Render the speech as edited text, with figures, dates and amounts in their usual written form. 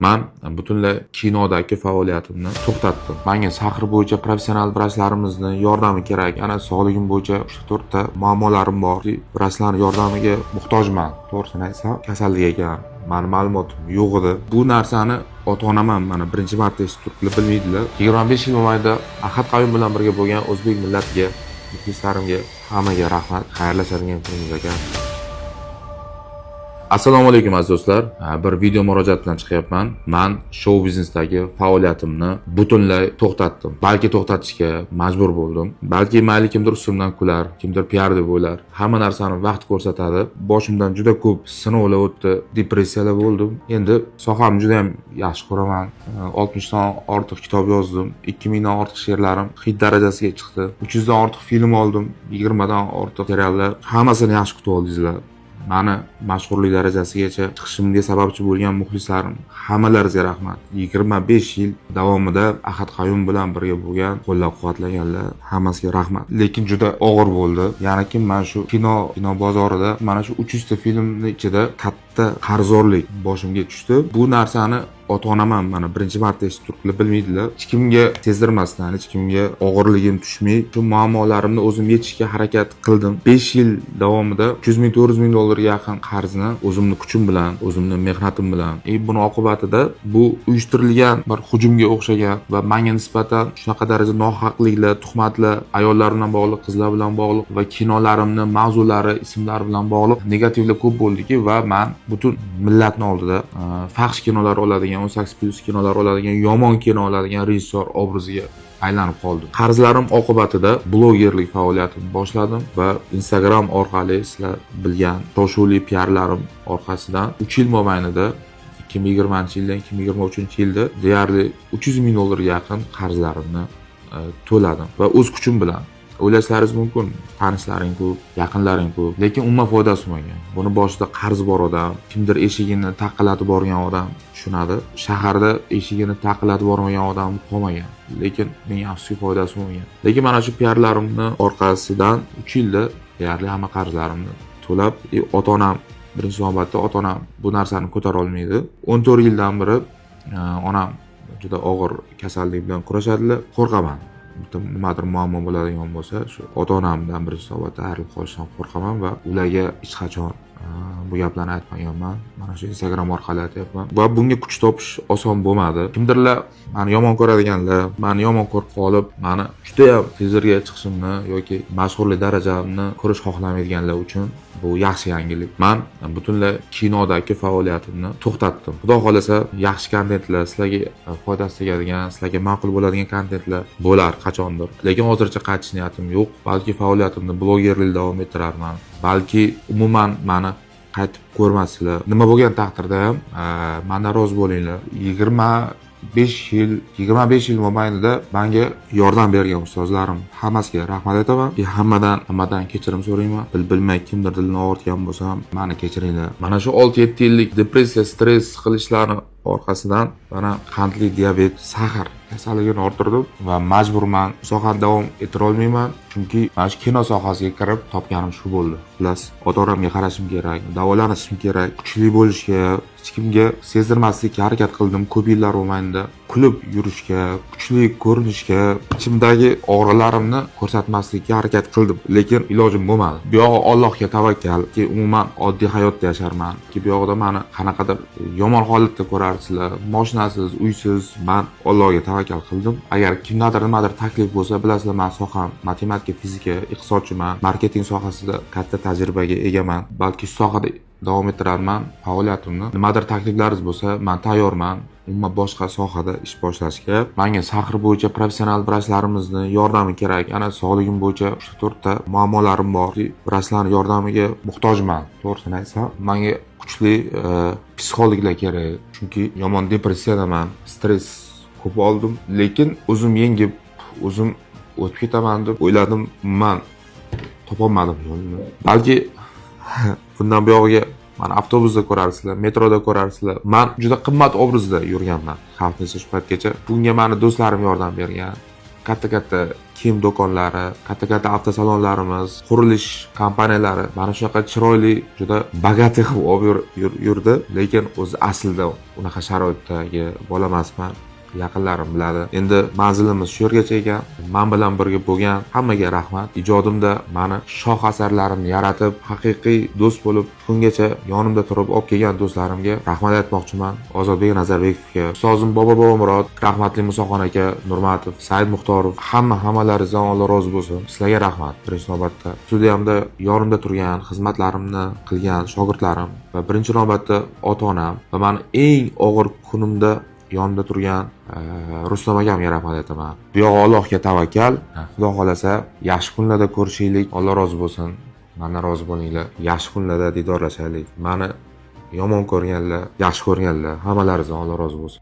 Man butunlay kinodagi faoliyatimni to'xtatdim. Manga сахар bo'yicha professional vrachlarimizni yordami kerak. Ana sog'ligim bo'yicha 3-4 ta muammolarim bor. Vrachlarning yordamiga muhtojman. To'g'risini aytsam, kasallik ekan. Mani ma'lumotim yo'q edi. Bu narsani ota-onam ham mana birinchi marta eshitib turibdilar, bilmaydilar. 25 yil mobaynida Ahad Qayum bilan birga bo'lgan o'zbek millatiga, muxlislarimga, hammaga rahmat. Xayrlashadigan kunimiz ekan. Assalomu alaykum, aziz do'stlar. Bir video murojaat bilan chiqyapman. Man shou biznesdagi faoliyatimni butunlay to'xtatdim. Balki to'xtatishga majbur bo'ldim. Balki mayli, kimdir ustimdan kular, kimdir piar deb o'ylar. Hamma narsani vaqt ko'rsatadi. Boshimdan juda ko'p sinovlar o'tdi, depressiyalar bo'ldim. Endi sohamni juda ham yaxshi ko'raman. 60 dan ortiq kitob yozdim. 2000 dan ortiq she'rlarim hit darajasiga chiqdi. 300 dan ortiq film oldim, 20 dan ortiq seriallar. Hammasini yaxshi kutib oldingizlar. Mani mashhurlik darajasigacha chiqishimga sababchi bo'lgan muxlislarim, hammalaringizga rahmat. 25 yil davomida Ahad Qayum bilan birga bo'lgan, qo'llab quvvatlaganlar, hammasiga rahmat. Lekin juda og'ir bo'ldi. Ya'ni kim mana shu kino bozorida mana shu 300 ta filmni ichida katta qarzdorlik boshimga tushdi. Bu narsani ota onam ham mana birinchi marta eshitib turibdilar, bilmaydilar. Hech kimga sezdirmasdan, hech kimga og'irligim tushmay, shu muammolarimni o'zim yechishga harakat qildim. 5 yil davomida 300 ming, 400 ming dollarga yaqin qarzni o'zimni kuchim bilan, o'zimni mehnatim bilan, и buni oqibatida bu uyushtirilgan bir hujumga o'xshagan va manga nisbatan shunaqa darajada nohaqliklar, tuhmatlar, ayollar bilan bog'liq, qizlar bilan bog'liq va kinolarimni mavzulari, ismlari bilan bog'liq negativlar ko'p bo'ldiki va man butun millatni oldida fahsh kinolar oladigan, 18+ kinolar oladigan, yomon kino oladigan rejissyor obraziga aylanib qoldim. Qarzlarim oqibatida blogerlik faoliyatimni boshladim va Instagram orqali sizlar bilgan shov-shuvli piarlarim orqasidan 3 yil mobaynida, 2020 yildan 2023 yilda deyarli 300 ming dollarga yaqin qarzlarimni to'ladim va o'z kuchim bilan. O'ylashlaringiz mumkin, tanishlaring ko'p, yaqinlaring ko'p, lekin umuman foydasi bo'lmagan. Buni boshida qarzi bor odam, kimdir eshigini taqillatib borgan odam tushunadi. Shaharda eshigini taqillatib bormagan odam qolmagan, lekin ming afsuski, foydasi bo'lmagan. Lekin mana shu piarlarimni orqasidan 3 yilda deyarli hamma qarzlarimni to'lab, ota onam, birinchi navbatda ota onam bu narsani ko'tara olmaydi. 14 yildan beri onam juda og'ir kasallik bilan kurashadilar. Qo'rqaman, bitta nimadir muammo bo'ladigan bo'lsa, shu ota onamdan birinchi navbatda ayrilib qolishdan qo'rqaman va ularga hech qachon bu gaplarni aytmaganman. Mana shu Instagram orqali aytyapman va bunga kuch topish oson bo'lmadi. Kimdirlar, mani yomon ko'radiganlar, mani yomon ko'rib qolib, mani judayam televizorga chiqishimni yoki mashhurlik darajamni ko'rish xohlamaydiganlar uchun bu yaxshi yangilik: man butunlay kinodagi faoliyatimni to'xtatdim. Xudo xohlasa, yaxshi kontentlar, sizlarga foydasi tegadigan, sizlarga ma'qul bo'ladigan kontentlar bo'lar qachondir, lekin hozircha qaytish niyatim yo'q. Balki faoliyatimni blogerlik davom ettirarman, balki umuman mani qaytib ko'rmassizlar. Nima bo'lgan taqdirda ham mandan rozi bo'linglar. 25 yil, 25 yil mobaynida manga yordam bergan ustozlarim, hammasiga rahmat aytaman и hammadan kechirim so'rayman. Bilmay kimdir dilini og'ritgan bo'lsam, mani kechiringlar. Mana shu 6-7 yillik depressiya, stress qilishlarni orqasidan mana qandli diabet, сахар kasalligini orttirdim va majburman, bu sohani davom ettira olmayman, chunki mana shu kino sohasiga kirib topganim shu bo'ldi. Xullas, ota onamga qarashim kerak, davolanishim kerak, kuchli bo'lishga, hech kimga sezdirmaslikka harakat qildim ko'p yillar mobaynida, kulib yurishga, kuchli ko'rinishga, ichimdagi og'riqlarimni ko'rsatmaslikka harakat qildim, lekin ilojim bo'lmadi. Bu yog'i Allohga tavakkal ki, umuman oddiy hayotda yasharman ki, bu yoqda mani qanaqadir yomon holatda ko'rarsizlar, moshinasiz, uysiz. Man Allohga tavakkal qildim. Agar kimdadir nimadir taklif bo'lsa, bilasizlar, man soham matematika, fizika, iqtisodchiman, marketing sohasida katta tajribaga egaman. Balki shu sohada davom ettirarman faoliyatimni. Nimadir takliflaringiz bo'lsa, man tayyorman umuman boshqa sohada ish boshlashga. Manga сахар bo'yicha professional vrachlarimizni yordami kerak. Ana sog'ligim bo'yicha 3-4 ta muammolarim bor. Vrachlarni yordamiga muhtojman. To'g'risini aytsam, manga kuchli psixologlar kerak, chunki yomon depressiyadaman, stress ko'p oldim, lekin o'zim yengib, o'zim o'tib ketaman deb o'yladim. Man topolmadim yo'lni. Balki bundan buyog'iga mani avtobusda ko'rarsizlar, metroda ko'rarsizlar. Man juda qimmat obrazda yurganman xalqni ichida shu paytgacha. Bunga mani do'stlarim yordam bergan, katta katta kiyim do'konlari, katta-katta avtosalonlarimiz, qurilish kompaniyalari mana shunaqa chiroyli, juda богатый qilib olib yurdi. Lekin o'zi aslida unaqa sharoitdagi bola emasman. Yaqinlarim biladi. Endi manzilimiz shu yergacha ekan. Man bilan birga bo'lgan hammaga rahmat. Ijodimda mani shoh asarlarimni yaratib, haqiqiy do'st bo'lib, bungacha yonimda turib olib kelgan do'stlarimga rahmat aytmoqchiman. Ozodbek Nazarbekovga, ustozim Bobur Bobomurod, rahmatli Musoxon aka Nurmatov, Said Muxtorov, hammalaringizdan Alloh rozi bo'lsin. Sizlarga rahmat birinchi navbatda. Studiyamda yonimda turgan, xizmatlarimni qilgan shogirdlarim va birinchi navbatda ota-onam va mani eng og'ir kunimda yonimda turgan Rustam akamga rahmat aytaman. Bu yog'i Allohga tavakkal. Xudo xohlasa, yaxshi kunlarda ko'rishaylik. Alloh rozi bo'lsin. Mendan rozi bo'linglar. Yaxshi kunlarda diydorlashaylik. Mani yomon ko'rganlar, yaxshi ko'rganlar, hammalaringizdan Alloh rozi bo'lsin.